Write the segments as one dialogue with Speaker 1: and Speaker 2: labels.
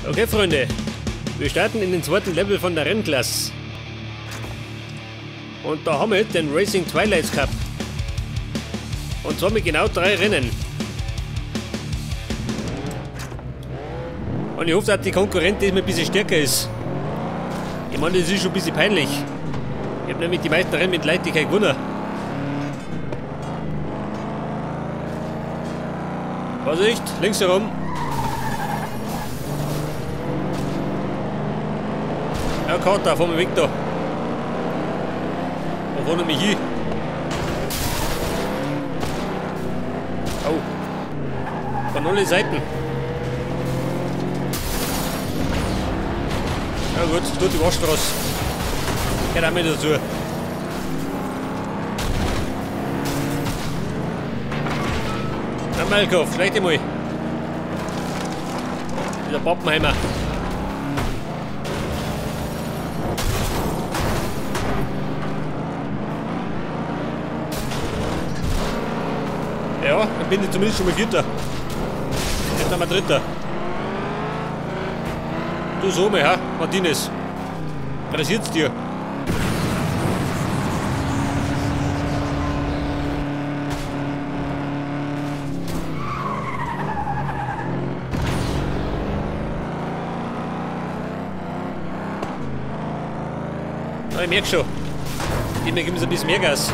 Speaker 1: Okay, Freunde, wir starten in den zweiten Level von der Rennklasse. Und da haben wir jetzt den Racing Twilight Cup. Und zwar mit genau 3 Rennen. Und ich hoffe, dass die Konkurrenz diesmal ein bisschen stärker ist. Ich meine, das ist schon ein bisschen peinlich. Ich habe nämlich die meisten Rennen mit Leichtigkeit gewonnen. Vorsicht, links herum. Ja, Kater, fahr mal weg da. Wo fahren wir hin? Oh. Von alle Seiten. Ja gut, tut die Waschstraße. Gehört auch mit dazu. Na Malkoff, schlecht einmal. Dieser Pappenheimer. Ja, dann bin ich zumindest schon mal Vierter. Jetzt sind wir Dritter. Du so mal, ha? Martinez. Interessiert's dir? Na, ich merk schon. Immer geben sie ein bisschen mehr Gas.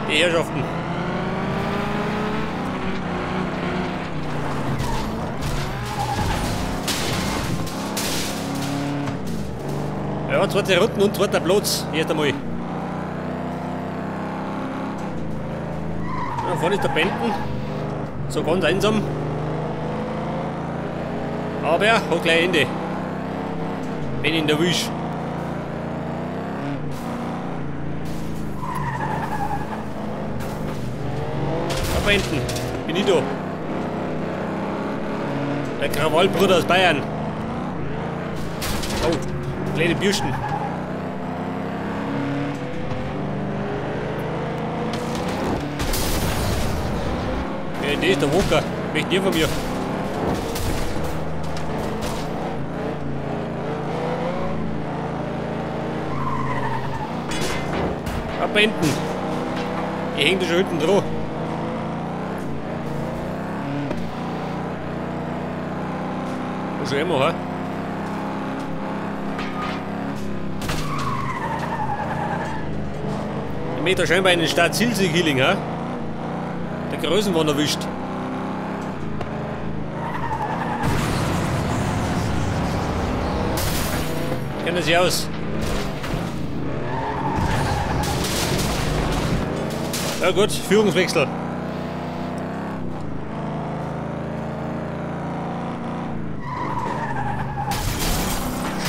Speaker 1: Die Herrschaften. Ja, zweite Runden und zweiter Platz. Erst einmal. Ja, vorne ist der Benton. So ganz einsam. Aber er hat gleich Ende. Wenn ihn erwischt. Da Benton. Bin ich da. Der Krawallbruder aus Bayern. Oh. Kleine Bürsten. Ja, der ist der Walker. Möchte nie von mir. Ab hinten. Ich häng da schon hinten dran. Was soll ich machen? Ich möchte da scheinbar einen Start-Ziel-Sieg hinlegen, ha? Der Größenwahn erwischt. Kennen Sie aus? Ja gut, Führungswechsel.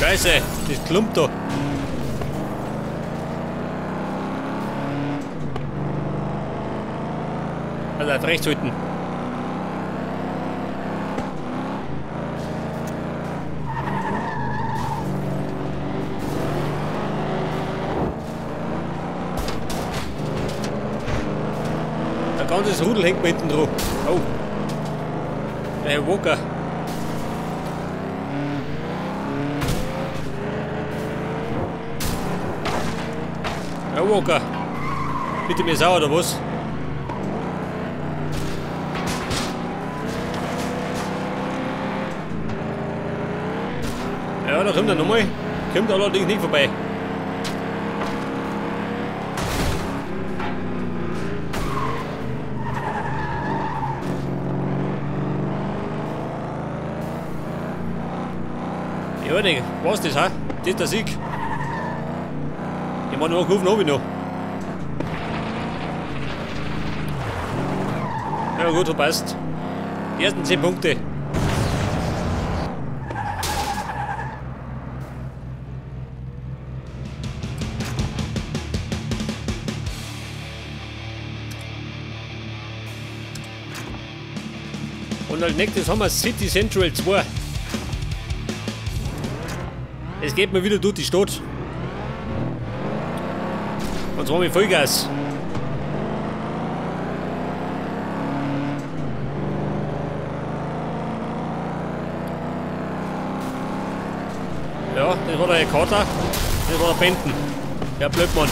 Speaker 1: Scheiße, das klumpt da. Also auf rechts halten. Ein ganzes Rudel hängt mir hinten dran. Oh. Der Herr Walker. Herr Walker. Bitte mir sauer oder was? Ja, da kommt er nochmal. Kommt allerdings nicht vorbei. Ja, ne, was das, ha? Das ist der Sieg. Ich meine, noch einen Kurven habe ich noch. Ja gut, so passt. Die ersten 10 Punkte. Und als nächstes haben wir City Central 2. Es geht mal wieder durch die Stadt. Und zwar mit Vollgas. Ja, das war der Kater, das war der Benten. Ja, Blödmann.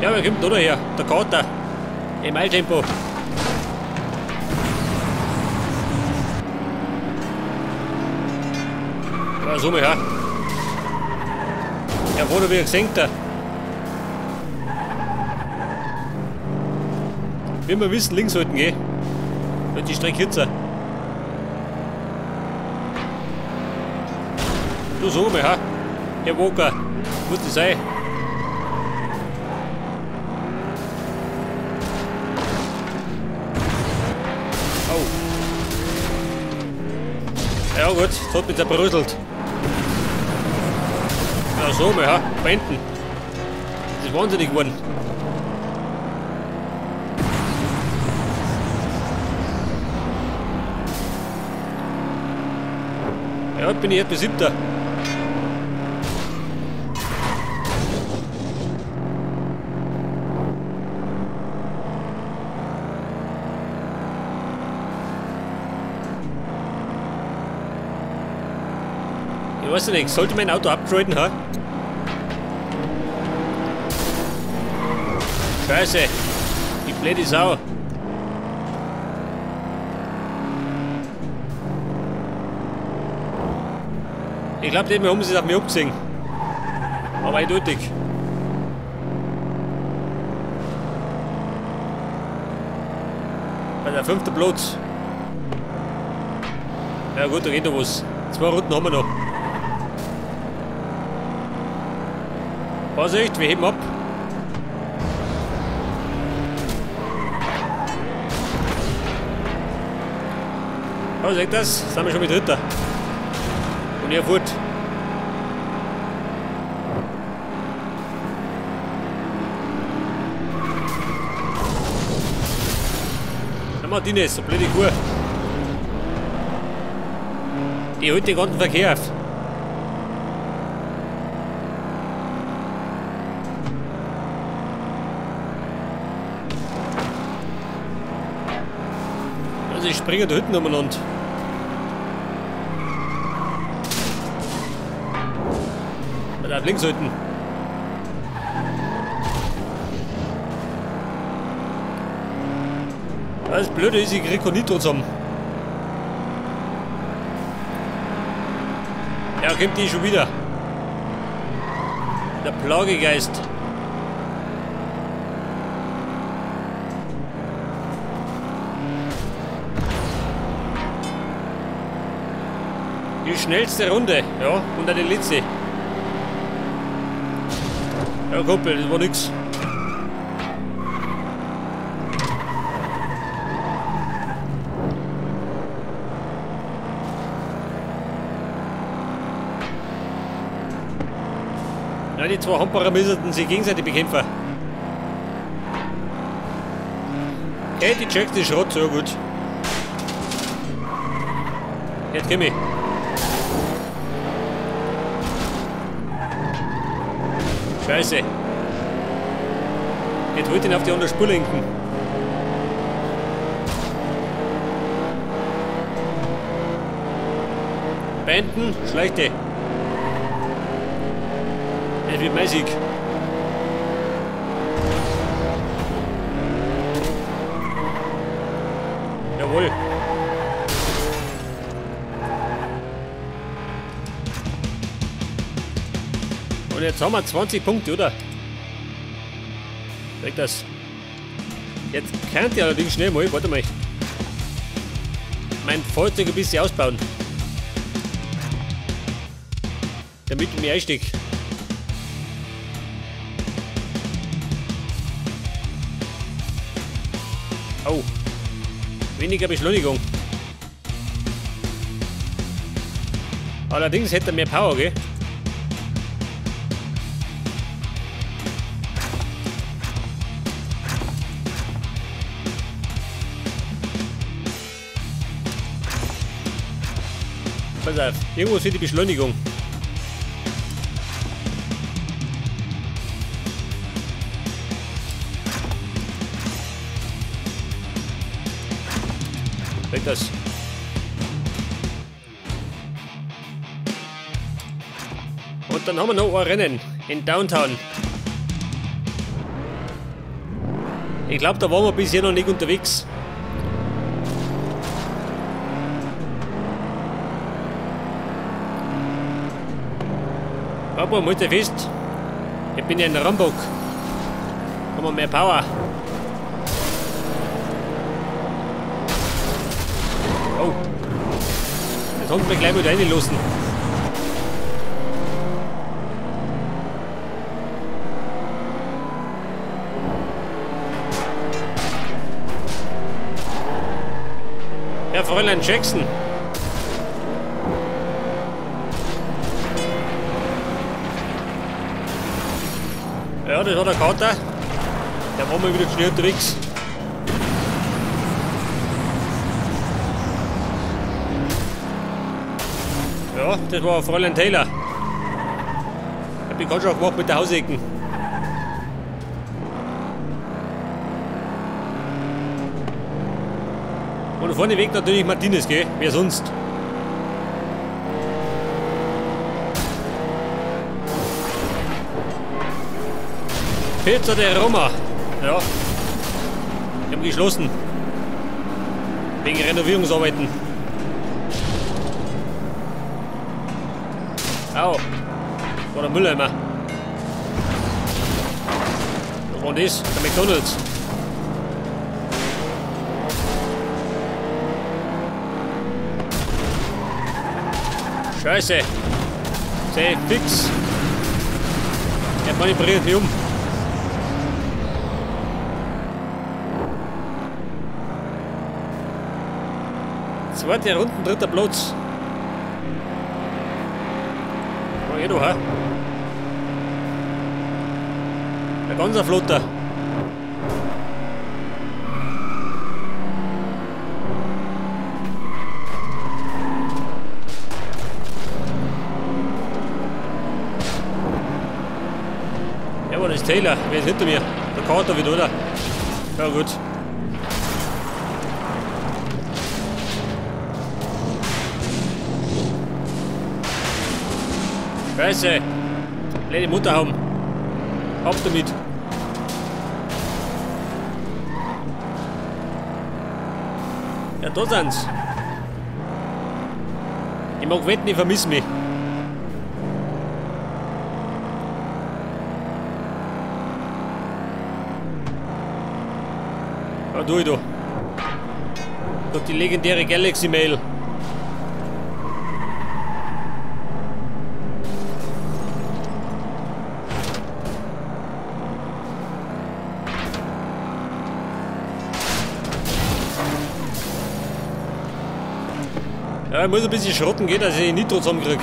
Speaker 1: Ja, wer kommt da her? Der Kater. Im Eiltempo. Ja, so mal her. Ja, wo du wieder gesenkt. Wie wir wissen, links sollten gehen. Wird die Strecke kürzer. Du so mal her. Herr Walker, muss das sein? Ja gut, das hat mich zerbröselt. Ja so mal, ja, beenden. Das ist wahnsinnig geworden. Ja, heute bin ich etwa 7. Ich weiß nicht, sollte mein Auto upgraden, ha? Scheiße, die blöde Sau. Ich glaube, die haben sie auf mich abgesehen. Aber eindeutig. Bei der 5. Platz. Ja gut, da geht noch was. 2 Runden haben wir noch. Vorsicht, wir heben ab. Oh, seht das? Sind wir schon mit Dritter. Und er fährt. Der Martinez, so blöde Kuh. Die holt den ganzen Verkehr auf. Also ich springe da hinten umeinander. Bei der links hinten. Das Blöde ist, ich krieg kein Nitro zusammen. Ja, kommt die schon wieder. Der Plagegeist. Die schnellste Runde, ja, und eine letzte. Ja, Kumpel, das war nix. Ja, die zwei Hamperer müssten sich gegenseitig bekämpfen. Okay, die checkt die Schrott, so gut. Jetzt komm ich. Scheiße. Jetzt wollte ich ihn auf die andere Spur lenken. Beenden, schlechte. Das wird mein Sieg. Jawohl. Und jetzt haben wir 20 Punkte, oder? Weg das. Jetzt könnt ihr allerdings schnell mal, warte mal. Mein Fahrzeug ein bisschen ausbauen. Damit ich mich einstecke. Oh. Weniger Beschleunigung. Allerdings hätte er mehr Power, gell? Pass auf, irgendwo ist hier die Beschleunigung. schlecht aus. Und dann haben wir noch ein Rennen in Downtown. Ich glaube, da waren wir bisher noch nicht unterwegs. Aber halt fest, ich bin ja ein Rambock. Haben wir mehr Power. Oh. Das haben wir gleich wieder reinlassen. Ja, Fräulein Jackson. Ja, das war der Kater. Der war mal wieder schnell unterwegs. Ja, das war Fräulein Taylor. Ich hab die Bekanntschaft gemacht mit der Hausecken. Und vorneweg natürlich Martinez, gell? Wer sonst? Pizza de Roma. Ja. Wir haben geschlossen. Wegen Renovierungsarbeiten. Au. War der Mülleimer. Was war das? Der McDonald's. Scheiße. Sei fix. Der manipuliert mich um. Zweite Runden, dritter Platz. Oh, eh doch, hä? Ein ganzer Flotter. Ja, aber das ist Taylor. Wer ist hinter mir? Der Kater wieder, oder? Ja, gut. Scheiße! Blöde Mutter haben. Ab damit! Ja, da sind's! Ich mag wetten, ich vermisse mich. Ja, tu ich da. Doch die legendäre Galaxy Mail. Ja, ich muss ein bisschen schrotten gehen, dass ich Nitro zusammenkriege.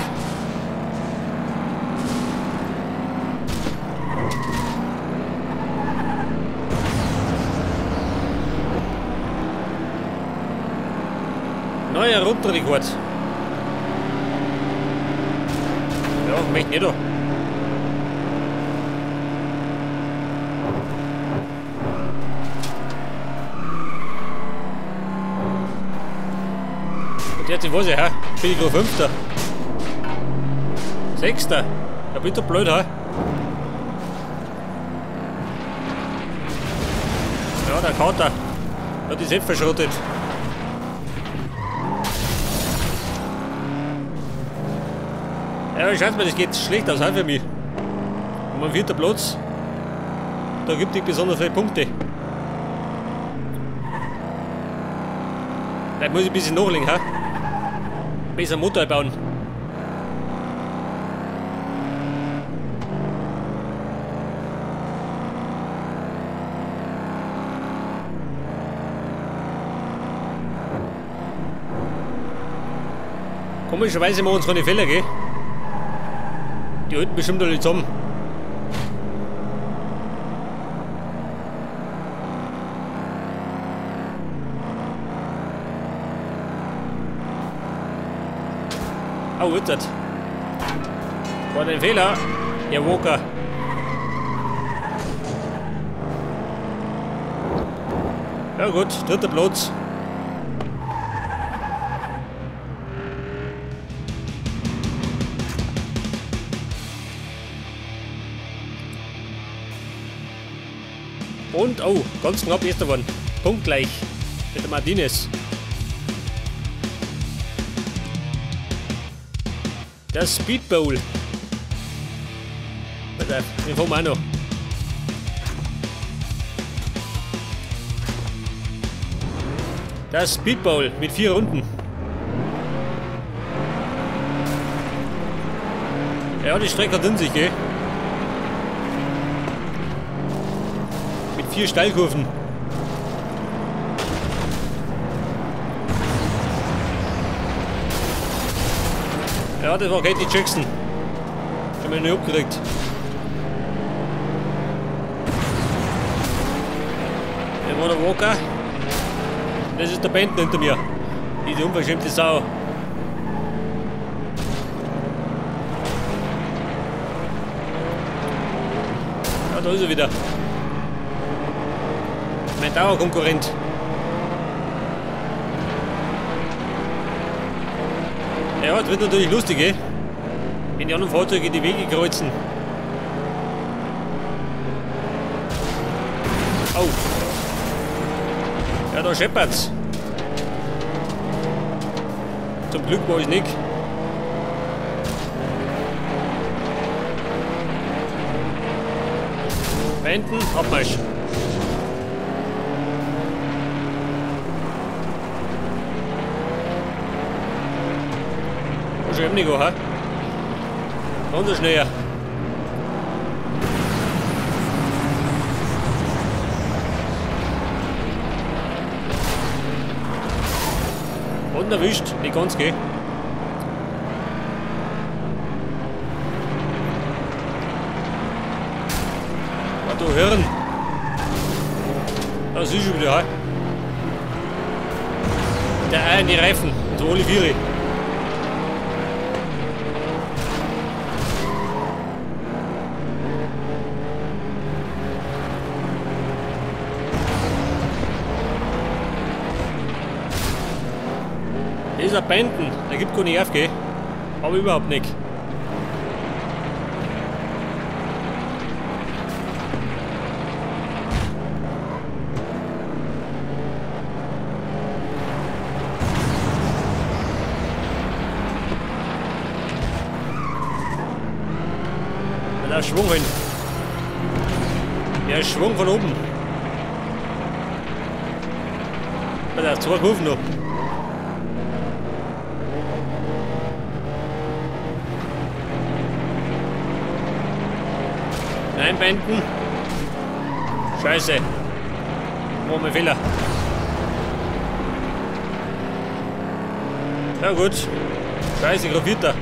Speaker 1: Neuer Rundenrekord. Ja, möchte nicht da. Jetzt, ich weiß ja, bin ich gerade Fünfter. Sechster. Da bin ich doch blöd, hä? Ja, der Kater hat die selbst verschrottet. Ja, schaut mal, das geht schlecht aus, für mich. Und mein vierter Platz, da gibt es besonders viele Punkte. Da muss ich ein bisschen nachlegen, hä? Besser Motor bauen. Komischerweise machen uns keine Fehler, gell? Die halten bestimmt alle zusammen. Oh, jetzt. War ein Fehler. Herr Walker. Ja gut, dritter Platz. Und, oh, ganz knapp erster geworden. Punktgleich mit der Martinez. Der Speedbowl. Pass auf, den fahren wir auch noch. Der Speedbowl mit 4 Runden. Ja, die Strecke hat in sich, gell? Mit 4 Steilkurven. Ja, das war Katie Jackson. Ich hab mich nicht abgeregt. Der war der Walker. Das ist der Benton hinter mir. Diese unverschämte Sau. Ja, da ist er wieder. Mein Dauerkonkurrent. Ja, das wird natürlich lustig, eh? Wenn die anderen Fahrzeuge die Wege kreuzen. Au. Ja, da scheppert's. Zum Glück war ich nicht. Beenden, Abmarsch. Schon nicht, ha? Ganz so schnell. Und erwischt, nicht ganz, gell? Ah, du Hirn! Das ist schon wieder, ha? Der Eier in die Reifen und so alle Viere. Das ist ein Benton, der gibt gar nicht auf, gell? Aber überhaupt nicht. Da Schwung hin. Ja, Schwung von oben. Da 2 Kurven noch. Nein, Benton. Scheiße. Wo war mein Fehler? Ja gut. Scheiße, Grafiter.